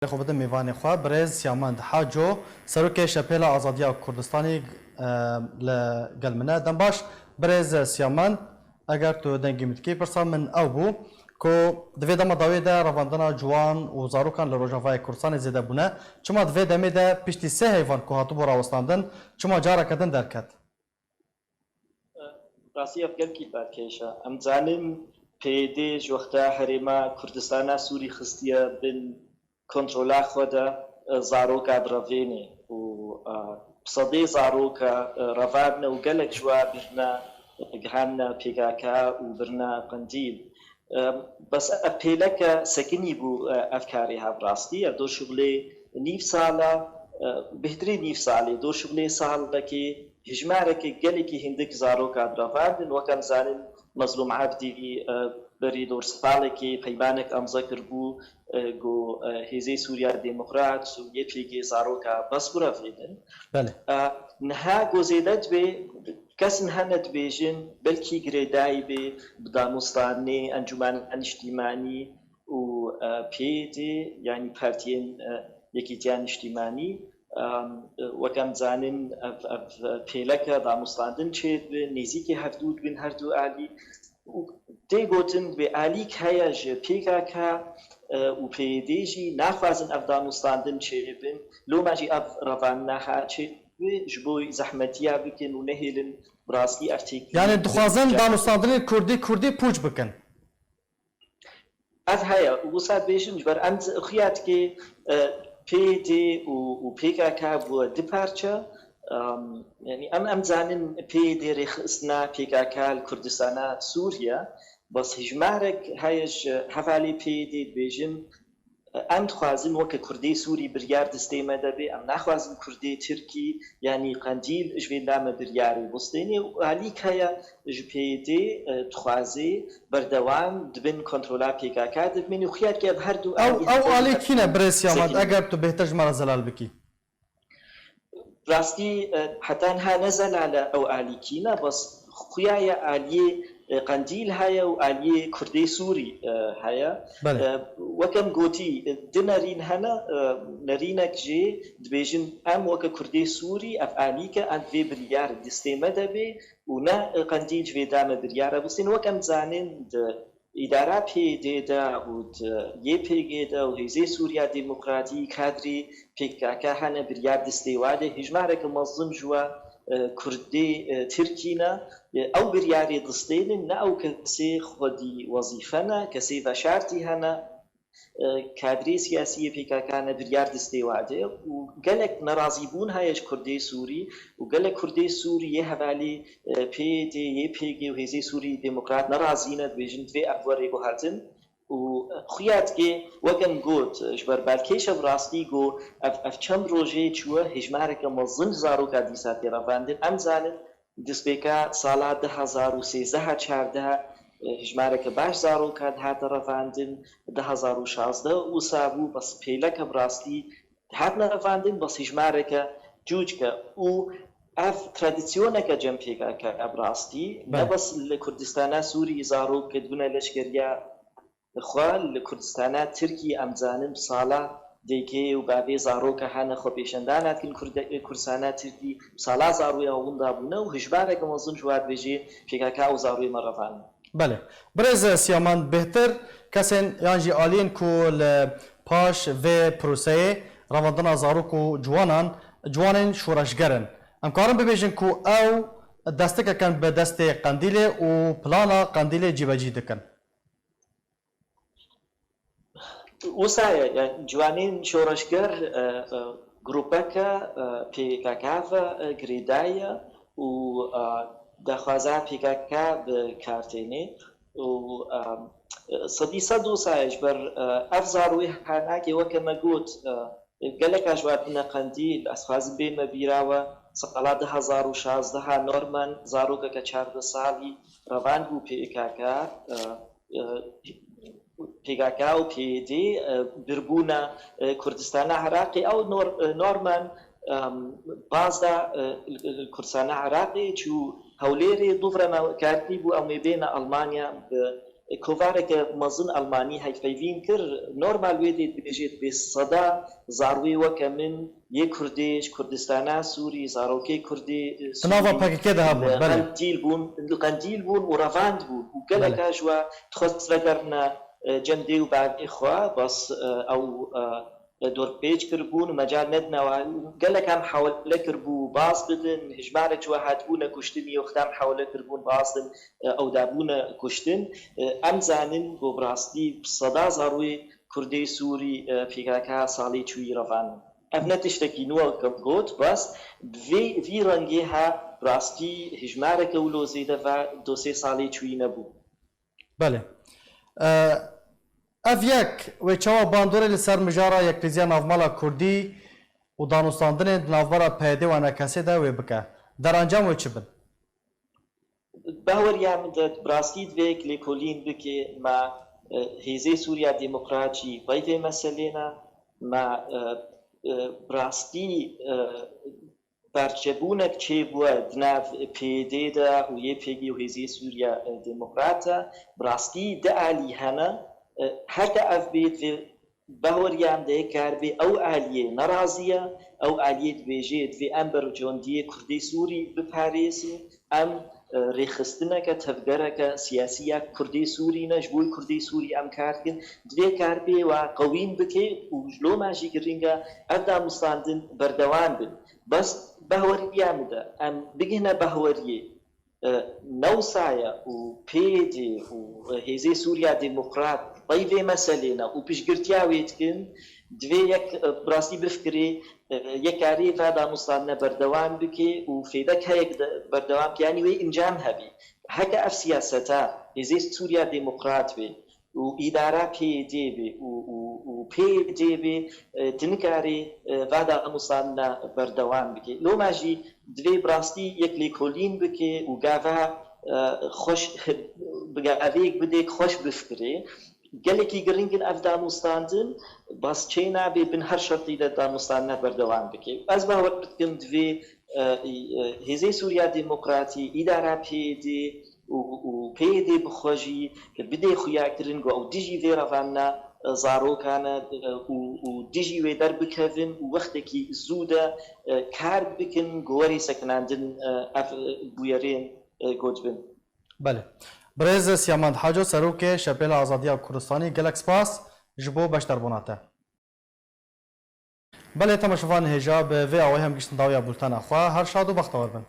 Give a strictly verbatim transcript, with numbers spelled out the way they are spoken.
Xwe bidin mêvanê xwe, birêz Siyamend Haco, Serokê Şepêla Azadiya Kurdistanê, e, li gel min e. Dem baş, birêz Siyamend, eger tu dengê min dikî, pirsa min ew bû ku di vê dema dawiyê de revandina ciwan û zarokan li Rojavayê Kurdistanê zêde bûne. Çima di vê demê de piştî sê heyvan ku hatibû rawestandin, çima careke din derket? Rastî ev gelkî balkêş e. Em zanin P Y D ji wexta herêma Kurdistana Sûrî xistiye bin kontrola xwe de, e, zaroka direvêne û, e, sedê zaroka, e, revandine û gelek ji wa birine, e, gihandine P K K û birine Qendîl. E, bes ev pêleke sekinî bû, e, ev karê ha bi rastî. Ev dor şuxulê nîv sala, e, bêhtirî nîv salê, dor şuxulê salekê hijmareke gelekî hindik zaroka direvandin. Wek em zanin, Mezlûm Ebdî, e, berî dor salekê peymanek emze kiribû, e, ku, e, Hêzê Sûriya Demokrat û Y P G zaroka bes birevêdin. Belê. E, niha ku zêde dibe, kes niha ne dibêjin, belkî girêdayî bê bi danûstanê Encûmena Niştîmanî û, e, P Y D, yanî partiyên, e, Yekîtiya Niştîmanî, e, wek em dizanin, ev, ev pêleke danûstandin çêdibe, nêzîkî hevdû dibin her du alî. Û tê gotin, divê alîk heye ji P K K, e, û P Y D jî naxwazin ev danûstandin çêbin. Loma jî ev revandina ha çêdibe, ji bo zehmetiya bikin û nehêlin bi rastî ev têkilî. Yanî dixwazin danûstandinên Kurdî, Kurdî pûç bikin. Ev heye û wisa dibêjin, ji ber em xuya dike, e, P Y D û, û P K K bû du parçe. Em, yanî em, em zanin P Y D rêxistina P K K li Kurdistana Sûriye, bes hijmarek heye ji hevalê P Y D dibêjin, e, em dixwazin weke Kurdê Sûrî biryar destê me de bê, em naxwazin Kurdê Tirkî, yanî Qendîl ji vê dame biryarê bistênê û alîk heye ji P Y D, e, dixwazê berdewam di bin kontrola P K K de bimîne û xuya dike ev her du Ew, alî ew hevdû alî kî ne, birêz Siyamend, sekinî. Eger tu bêhtir ji me re zelal bikî? Rastî, e, heta niha ne zelal e ew alî kî ne, bes xuya ye aliyê, e, Qendîl heye û aliyê Kurdê Sûrî, e, heye. Belê. E, wek em gotî, e, du nerîn hene, e, nerînek jê dibêjin, em weke Kurdê Sûrî ev alîk e, em vê biryar destê me de bê û ne, e, Qendîl ji vê dame biryar e bistîn. Wek em dizanin, di îdara P Y D de û di Y P G de û Hêzê Sûriya Demokratî kadrî P K K hene biryar destê wa de, hejmareke mezin ji wa, e, Kurdê, e, Tirkî ne. E, ew biryarê distênin, ne ew kesê xwedî wezîfe ne, kesê veşartî hene, e, kadrê siyasî yê P K K ne biryar distê wa de û gelek nerazîbûn heye ji Kurdê Sûrî û gelek Kurdê Sûrî yê hevalî, e, P Y D, Y P G û Hêzê Sûrî Demokrat nerazî ne, dibêjin divê ev were guhertin û xuya dike, wek em got, ji ber balkêş e bi rastî ku ev, ev çend rojê çûye, hejmareke mezin zaroka dîsa tê revandin. Em zanin, destpêka sala du hezar û sêzdeh çardeh, e, hejmareke baş zaroka dihate revandin, du hezar û şazdeh wisa bû, bes pêleke bi rastî dihatine revandin, bes hejmareke cûcik e û ev tradisyoneke cem P K K e bi rastî, ne Belê. bes li Kurdistana Sûrî zarok dibine leşkeriya xwe, li Kurdistana Tirkî em dizanin bi sala dêkê û bavê zaroka hene xwe pêşendana dikin Kurde-, Kurdistana Tirkî, bi sala zaroya winda bûne û hejmareke mezin ji wa dibêjê P K K û zaroyê me revane. Belê. Birêz Siyaman, bêhtir kesên yan jî aliyên ku li paş vê proseyê revandina zarok û ciwanan, ciwanên şoreşger in. Em karin bibêjin ku ew destikek in bi destê Qendîlê û plana Qendîlê cîbecî dikin. Wisa ye, yani ciwanên şoreşger, e, e, grûpeke, e, P K K ve, e, girêdayî ye û, e, daxwaza P K K bi kar têne û, e, sedî sed wisa ye ji ber, e, ev zaroyê hanakê weke me got, e, geleka ji wan tune Qendîl, ez xwazim bême bîra we, sala du hezar û şazdeh Norman, zarokeke çardeh salî, revand bû P K K, e, e, P K K û P Y D, e, birbûna, e, Kurdistana Iraqê. Ew Nor-, e, Norman, em, baz da, e, Kurdistana Iraqê çû Hewlêrê, dû re me kartî bû, em ê bêne Almanya bi, Kovareke mezin Almanî hevpeyvîn kir, normal wê dê dibêjê dibê seda zarwê weke min yê Kurdê ji Kurdistana Sûrî, zarokê Kurdê, e, Di nava Sûrî, P K K de hebûn, e, belê. Qendîl bûn, li Qendîl bûn û revand bûn û Belê. geleka ji we dixwest vegerine, e, cem dê û bavê xwe, bas, e, ew, e, dorpêç kiribûn û mecal nedine wan. Gelek em hewle kiribû baz bidin, hejmarek ji we hatibûne kuştin, yê wexta em hewle kiribûn baz din, e, ew dabûne kuştin. E, em zanin ku bi rastî bi seda zarwê Kurdê Sûrî, e, P K K salê çûyî revan. Ev ne tiştekî nû e ku em got, bes bi vê, vî rengê he bi rastî hejmareke wilo zêde ve do sê salê çûyî nebû. Belê. E, ev yek wê çawa bandorê li ser mijara Yekrêziya Navmala Kurdî û danûstandinên di navbera P Y D û E N K S'ê de wê bike? Derencam wê çi bin? Bahweriya min de bi rastî divê yek lêkolîn bike, me, e, Hêzê Sûriya Demokrat jî pey vê meselê ne, me, e, e, bi rastî, e, perçebûnek çêbûye di nav P Y D de û Y P G û Hêzê Sûriya, e, Demokrat de, bi rastî di alî hene, e, heke ev bê divê bahweriya min de yek kar bê ew aliyê nerazî ye, ew aliyê dibêjê divê em berjewendiyê Kurdê Sûrî biparêzin, em, e, rêxistineke, tevgereke siyasî ya Kurdê Sûrî ne, ji bo Kurdê Sûrî em kar dikin, divê kar bê we qewîn bike û ji loma jî girîng e ev danûstandin berdewam bin. Bes bahweriya min de em bigihine bahweriyê, e, newsaye û P Y D û, e, Hêzê Sûriya Demokrat pey vê meselê ne û piştgirtiya wê dikin, divê yek, e, bi rastî bifikirê, e, yek karê ve danûstandine berdewam bike û fêdek heyek de berdewam bike, yanî wê encam hebî. Heke ev siyaseta Hêzê Sûriya Demokrat bê û îdara P Y D bê û, û, û P Y D bê, e, tu nikarî, e, va danûstandina berdewam bikî. Loma jî divê bi rastî yek lêkolîn bikê û gava, e, xweş, bi gavê yek bidê ku xweş bifikirê. Gelekî girîng in ev danûstandin, bas çê nabe bin her şertî de danûstandina berdewam bikê. Ez bawer dikim divê, e, e, Hêzê Sûriya Demokratî, îdara P Y D, û, û P Y D bi xwe jî bidê xuyakirin ku ew dijî vê revana, e, zarokan e, û, û dijî wê derbikevin û wextekî zû de, e, kar bikin ku werê sekinandin, e, ev, e, bûyerên, e, got bin. Belê. Birêz Siyamend Haco, Serokê Şepêla Azadiya Kurdistanî, gelek spas ji bo beşdarbûna te. Belê, temaşevanên hêja, bi vê awayî em gihîştin dawiya bultena xwe. Her şad û bextewar bin.